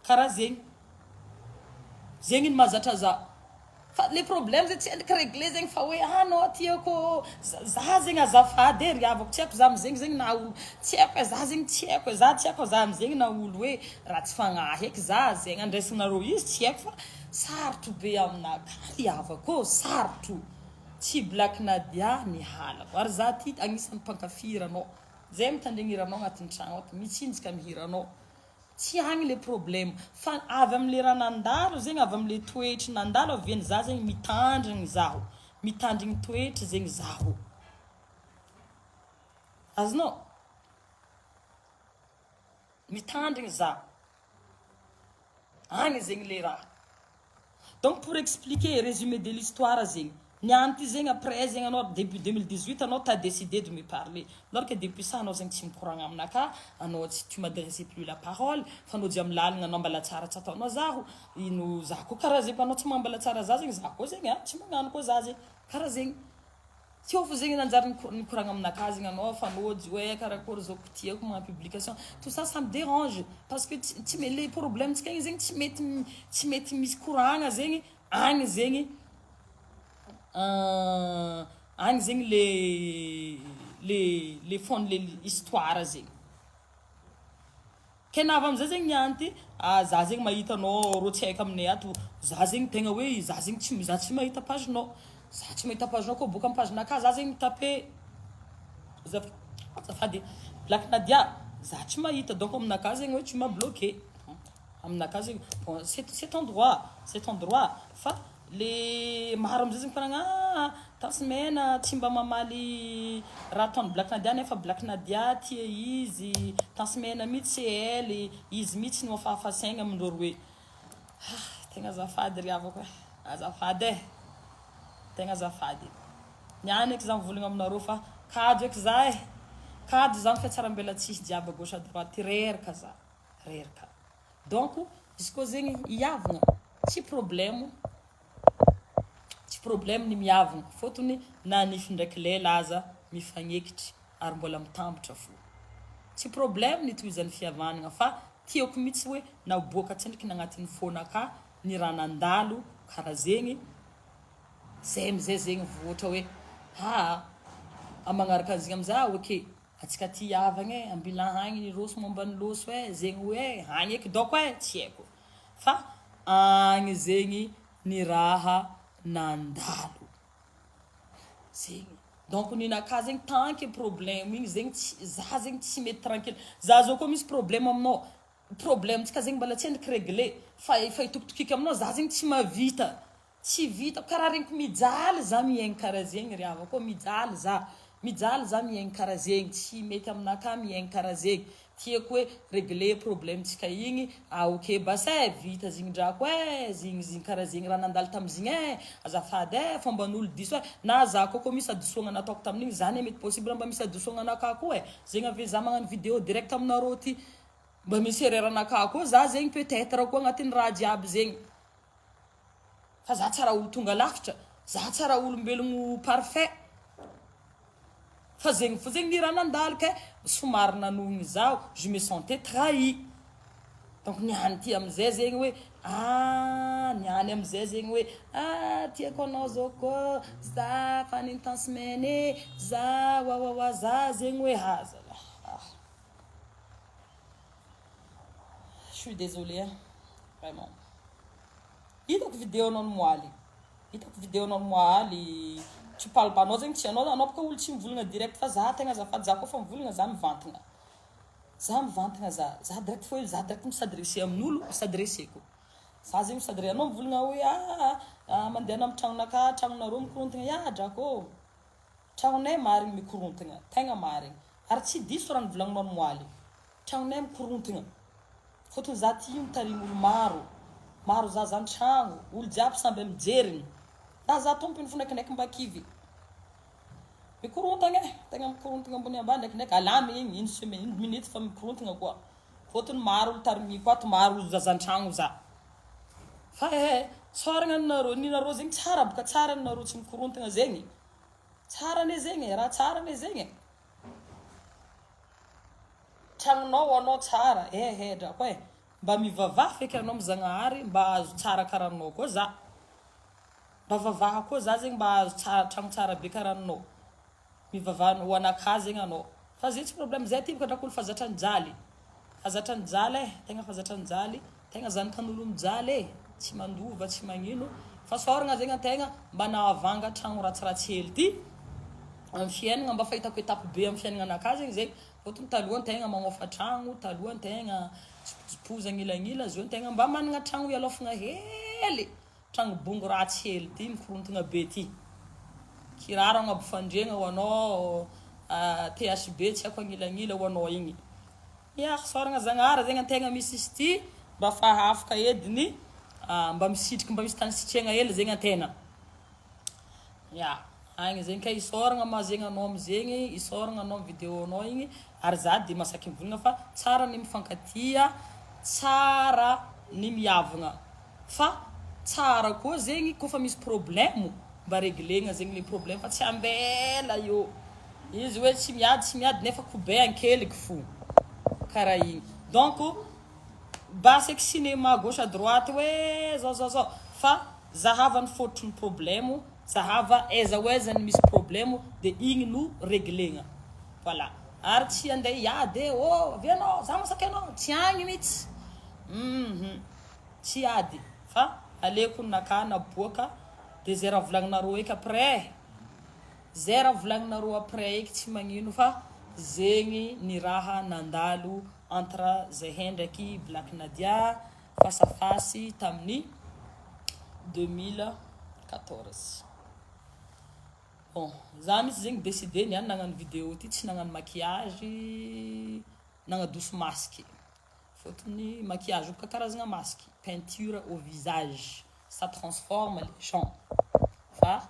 Karaha zegny. Zegny ny mahazatra za. Fa le problème zegny tsy endriky réglé zegny fa hoe ah non tiako za zegny azafady e ry havako tsy haiko za amizegny zegny na olo tsy haiko e za zegny tsy haiko e za tsy haiko za amizegny na olo hoe ratsy fagnahy eky za zegny andraisinareo izy tsy haiko fa sarotro be aminakahy ry havako ô sarotro. Tsy Black Nadia ny halako ary za ty agnisan'ny mpankafy hiranao. Zay mitandregny hiranao agnatin'ny tragno ato, mitsinjaka amin'ny hiranao. Tsy agny le problème fa avy amle raha nandalo zegny, avy amle toetry nandalo avy eny za zegny mitandrigny zaho, mitandrigny toetry zegny zaho. Azonao? Mitandrigny za. Agny zegny le raha. Donc pour expliquer, résumé de l'histoire zegny, niany ty zegny après zegny anao début 2018 anao t'as décidé de me parler, alors que depuis ça anao zegny tsy mikoragna aminakahy, anao tsy tu m'adressais plus la parole, fa anao jiaby lalagna anao mbala tsara tsy ataonao zaho, ino za koa karaha zegny anao tsy magnambala tsara za zegny za koa zegny a tsy magnano koa za zegny, karaha zegny. Teo fo zegny nanjary nikoragna aminakahy zegny anao fa nody hoe karakory zao ko tiako magnano publication, tout ça ça me dérange parce que tsy tsy le problème tsika igny zegny tsy mety tsy mety misy koragna zegny agny zegny agny zegny le le le fond le histoire zegny. Ke navy amizay zegny niany ty, ah za zegny mahita anao rô tsy haiko aminay ato, za zegny tegna hoe za zegny tsy za tsy mahita page nao, za tsy mahita page nao koa boka amy page naka za zegny mi-taper azafady Black Nadia za tsy mahita donc aminakahy zegny hoe tu m'as bloqué, aminakahy zegny bon c'est c'est ton droit c'est ton droit fa Le maro amizay zegny mikoragna ah Tence Mena tsy mba mamaly raha ataon'i Black Nadia nefa Black Nadia tia izy, Tence Mena mihitsy c'est elle, izy mihitsy no hafahafa saigna amindreo roe. Ah tegna azafady ry havako eh, azafady eh, tegna azafady. Niany eky za mivolagna aminareo fa kajy eky za eh, kajy za mifiatsarambelatsihy jiaby à gauche à droite reraka za, reraka. Donc izy koa zegny hiavogna tsy problème tsy problème ny miavogna fôtony na nify ndraiky lela aza mifagnekitry ary mbola mitambatra fo. Tsy problème ny tohizan'ny fihavanagna fa tiako mitsy hoe naboaka tsendriky nagnatin'ny fônakà ny raha nandalo kara zegny zay amizay zegny vô ohatra hoe aa magnaraka anzigny amizay ok. Atsika ty havagna e, ambilan agny ny roso momba ny loso e, zegny hoe agny eky dôko e, tsy haiko fa agny zegny ny raha nandalo, zegny donc ninakah zegny tant que problème igny zegny tsy za zegny tsy mety tranquille, za zao koa misy problème aminao, problème tsika zegny mbola tsy endriky regle fa efa hitokitokiky aminao za zegny tsy mahavita. Tsy vitako, karaha regniko mijaly za mihaigny karaha zegny ry havako ô, mijaly za, mijaly za mihaigny karaha zegny, tsy mety aminakahy mihaigny karaha zegny, tiako hoe regler problème tsika igny, ah ok bas eh, vita zigny drako eh, zigny zigny karaha zegny raha nandalo tamizigny eh, azafady eh, fomban'olo diso eh, na za koa koa misy hadisoagna nataoko tamin'igny, za anie mety possible mba misy hadisoagna anakahy koa eh, zegny ave za magnano video direct aminareo ty, mba misy erreur anakahy koa za zegny peut etre koa agnatin'ny raha jiaby zegny. Fa za tsara olo tonga lafitra, za tsara olombelogno parfait. Fa zegny fo zegny ny raha nandalo kay somary nanohigny zaho, je me sentais trahi. Donc niany ty amizay zegny hoe ah niany amizay zegny hoe ah tiako anao zao koa, za fa nintense-mena e, za wawawa za zegny hoe ah zalah ah. Je suis désolé hein, vraiment. Hitako vidéo nao moaly. Hitako vidéo nao moaly. Tu parles pas anao zegny tsy anao anao boka olo tsy mivolagna direct fa za tegna azafady za koa fa mivolagna za mivantagna. Za mivantagna za. Za direct fô za direct mi-s'adresser amin'olo, mi-s'adresser-ko. Za zegny mi-s'adresser anao mivolagna hoe ah ah mandehana amin'ny tragnonakahy, tragnonareo mikorontagna, ya drako ô. Tragnonay marigny mikorontagna, tegna marigny. Ary tsy diso raha nivolagninao moaly. Tragnonay mikorontagna. Fotony za ty io mitarimy olo maro, maro zaza antragno, olo jiaby samby amy jeriny. Na za tompony fo ndraikindraiky mba kivy. Mikorontagna e, tegna mikorontagna ambony ambany ndraikindraiky alamigna igny une semaine, une minute fa mikorontagna koa. Fotony maro olo tarimiko ato, maro zaza antragno za. Fa eh, tsoragna ninareo, ninareo zegny tsara boka, tsara ninareo tsy mikorontagna zegny. Tsara anie zegny e, raha tsara anie zegny e. Tragnonao anao tsara eh eh drako eh mba mivavaha feky anao am Zagnahary mba ahazo tsara karaha anao koa za mba vavaha koa za zegny mba ahazo tsara tragno tsara be karaha anao mivavaha ho anakahy zegny anao fa zay tsy problème zay aty boka drako olo fa zatra nijaly fa zatra nijaly eh tegna fa zatra nijaly Tegna zanakan'olo mijaly e, tsy mandova tsy magnino, fahasoaragna zegny antegna mba nahavanga tragno ratsiratsy hely ty am fiaignana mba fahitako étape be am fiaignananakahy zegny zegny, fôtony taloha antegna magnofa tragno, taloha antegna jipojipoza agnilagnila, zao antegna mba managna tragno ialôfagna hely, tragno bongo ratsy hely ty mikorontagna be ty, kiraro agnabo fandriagna ho anao, THB tsy haiko agnilagnila ho anao igny. Ya, fisaoragna Zagnahary zegny antegna misy izy ty mba fa afaka ediny mba misitriky mba misy tany sitrihagna hely zegny antegna. Ya, agny zegny ka isaoragna ma zegny anao amizegny, isaoragna anao amy video anao igny ary za de masaky mivolagna fa tsara ny mifankatia, tsara ny mihavagna fa tsara koa zegny koa fa misy problème mba reglegna zegny le problème fa tsy ambela eo. Izy hoe tsy miady tsy miady nefa kobay ankeliky fo karaha igny donc basy eky cinéma gauche à droite hoe zao zao zao fa zahava ny fototry ny problème zahava aiza ho aiza ny misy problème de igny no reglegna voilà ary tsy andeha hiady e oh avia anao za masaky anao tsy agny mitsy hum tsy ady fa aleko naka naboaka de ze raha volagninareo eky après Zay raha volagninareo après eky tsy magnino fa zegny ny raha nandalo entre zahay ndraiky Black Nadia face à face tamin'ny 2014. Bon za mitsy zegny décidé niany nagnano vidéo ty tsy nagnano maquillage nagnadoso masque fôtony maquillage io boka karazagna masque peinture au visage ça transforme les gens fa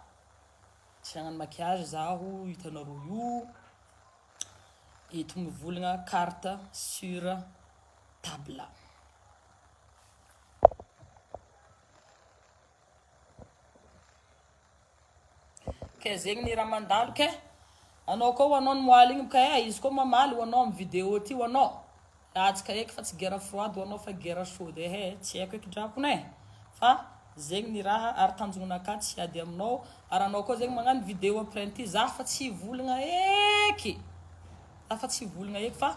Tsy hagnano maquillage zaho hitanareo io eto mivolagna carte sur table. Ke zegny ny raha mandalo ke anao koa ho anao ny moaly igny ka eh izy koa mamaly ho anao amy video ty ho anao Latsaka eky fa tsy guerre froide ho anao fa guerre chaude ehe tsy haiko eky drakona eh fa zegny ny raha ary tanjognonakahy tsy hiady aminao ary anao koa zegny magnano video après an'ity zah fa tsy hivolagna eky zah fa tsy hivolagna eky fa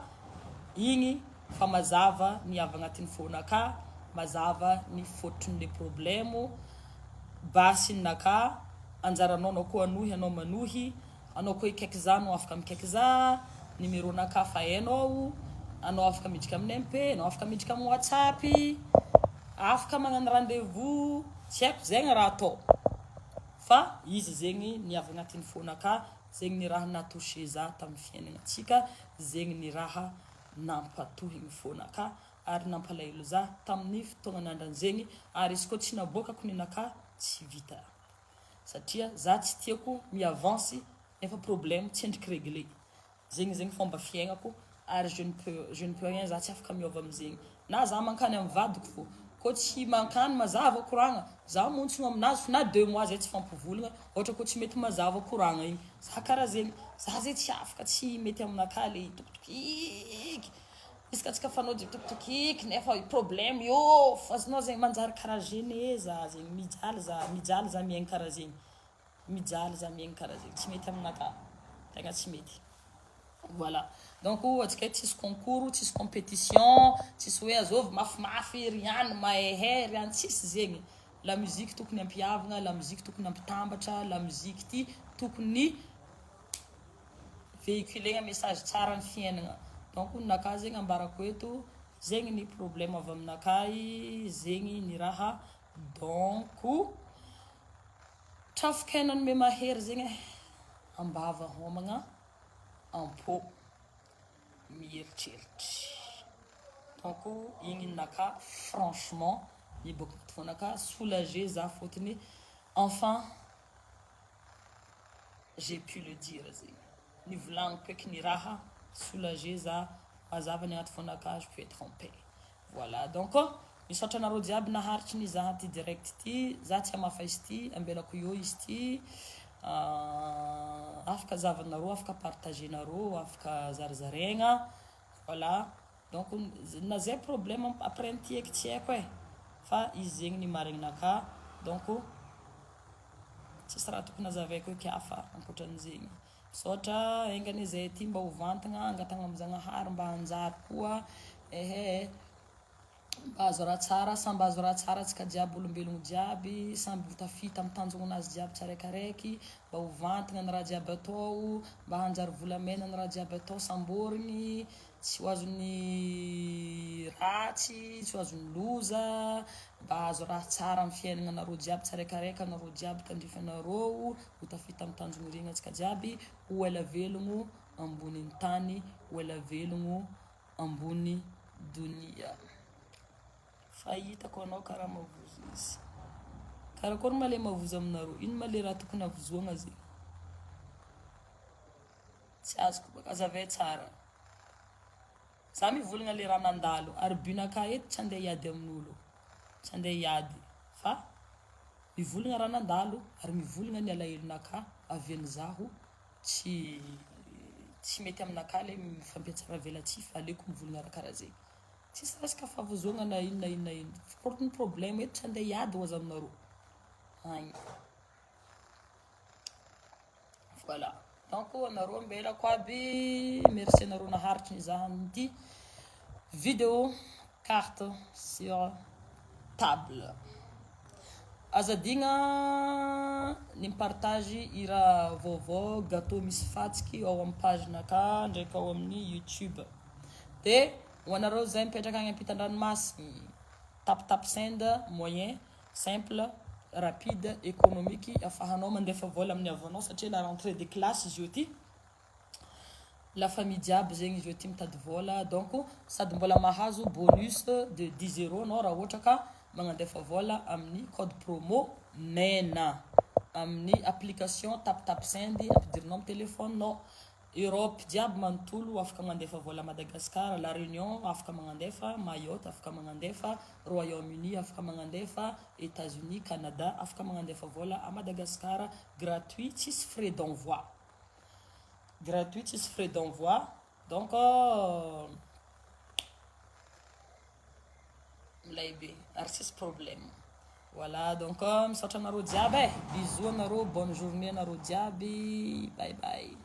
igny fa mazava ny avy agnatin'ny fônakahy mazava ny fototrin'le problemo basy ninakahy anjaranao anao koa hanohy anao manohy Anao koa hikaiky za anao afaka mikaiky za, numéro nakahy fa hainao, anao afaka miditra amin'ny MP, anao afaka miditra amin'ny whatsapp, afaka magnano rendez vous, tsy haiko zegny raha atao fa izy zegny ny avy agnatin'ny fo-nakahy, zegny ny raha naha touché za tamin'ny fiaignanantsika, zegny ny raha nampatohigny fo-nakahy ary nampalahelo za tamin'ny fotoagnan'andran'zegny ary izy koa tsy naboakako ny nakahy tsy vita. satria za tsy tiako mi avance nefa problème tsy endriky regle zegny zegny fomba fiaignako ary je ne peux je ne peux rien za tsy afaka miova amizegny na za mankany amy vadiko fô kô tsy mankany mazava koragna za montsogno aminazy fô na deux mois zay tsy fampivolagna ôhatra kô tsy mety mazava koragna igny za kara zegny za zegny tsy afaka tsy mety aminakahy le hitokitokiky Izy ka tsika fanao de tokitokiky nefa problème io azonao zegny manjary karaha gene za zegny mijaly za mijaly za miaigny karaha zegny mijaly za miaigny karaha zegny tsy mety aminakahy tegna tsy mety voilà donc atsika eto tsisy concours tsisy compétition tsisy hoe azovy mafimafy ry any mahehe ry any tsisy zegny la musique tokony ampihavagna la musique tokony ampitambatra la musique ty tokony Vehiculer-gna message tsara ny fiainagna donc ny nakahy zegny ambarako eto zegny ny problème avy aminakahy zegny ny raha donc trafokaina nome mahery zegny eh ambava homagna am-po mieritreritra. Donc igny ninaka franchement niboaka agnaty fonaka, soulagé za fôtony enfin j'ai pu le dire zegny, nivolagniko eky ny raha, soulagé za, mazava ny agnaty fonaka, je peux être en paix. Voilà donc misaotra anareo jiaby naharitry nizaha ty direct ty, za tsy hamafa izy ty, ambelako eo izy ty, afaka zahavanareo, afaka partager-nareo, afaka zarazaraigna, voilà. Donc na zay problème après an'ity eky tsy haiko e, fa izy zegny ny marigninaka, donc tsisy raha tokony hazavaiko eky hafa ankoatran'izegny. Misaotra enganie zay ty mba ho vantagna, angatahana amin-jagnahary mba hanjary koa, ehe mba azo raha tsara, samby azo raha tsara antsika jiaby olombelogno jiaby, samby ho tafita amin'ny tanjognanazy jiaby tsiraikiraiky, mba ho vantagna ny raha jiaby atao, mba hanjary volamena ny raha jiaby atao, samborigny, tsy ho azon'ny ratsy, tsy ho azon'ny loza, mba hahazo raha tsara amin'ny fiaignanareo jiaby tsiraikiraiky, anareo jiaby tandrify anareo, ho tafita amin'ny tanjogno regny antsika jiaby, ho ela velogno ambonin'ny tany, ho ela velogno ambony donia. Fa hitako anao karaha mavozo izy. Karakory ma le mavozo aminareo? Ino ma le raha tokony havozoagna zegny? Tsy azoko baka azavay tsara. Za mivolagna le raha nandalo ary but-nakahy eto tsy andeha hiady amin'olo. Tsy andeha hiady fa mivolagna raha nandalo ary mivolagna ny alahelonakahy avy zaho tsy tsy mety aminakahy le mifampiatsara velatsihy fa aleoko mivolagna raha karaha zegny. Tsisy resaka fahavozoagna na ino na ino na ino. Fôtony problème eto tsy andeha hiady ho aza aminareo. Agny. Voilà. Donc anareo ambelako aby, merci anareo naharitry nizaha an'ity vidéo carte sur table. Azadigna ny mipartage i raha vaovao gâteau misy fatsiky ao amin'ny page-naka ndraiky ao amin'ny YouTube. De ho anareo zay mipetraka agny ampitan-dranomasiny, Tap Tap Send, moyen simple, rapide, économique afahanao mandefa vola amin'ny havanao satria la rentrée des classes izy io ty. La famille jiaby zegny izy io ty mitady vola, donc sady mbola mahazo bonus de 10 € anao raha ohatra ka magnandefa vola amin'ny code promo MENA amin'ny application Tap Tap Send ampidirinao amin'ny téléphone-nao. Europe jiaby manontolo afaka mandefa vola, Madagascar, La Réunion afaka magnandefa, Mayotte afaka magnandefa, Royaume-Uni afaka magnandefa, États-Unis, Canada afaka magnandefa vola à Madagascar, gratuit, tsisy frais d'envoi. Gratuit, tsisy frais d'envoi. Donc milay be ary tsisy problème. Voilà, donc misaotra anareo jiaby e. Bisous anareo, bonne journée anareo jiaby. Bye bye.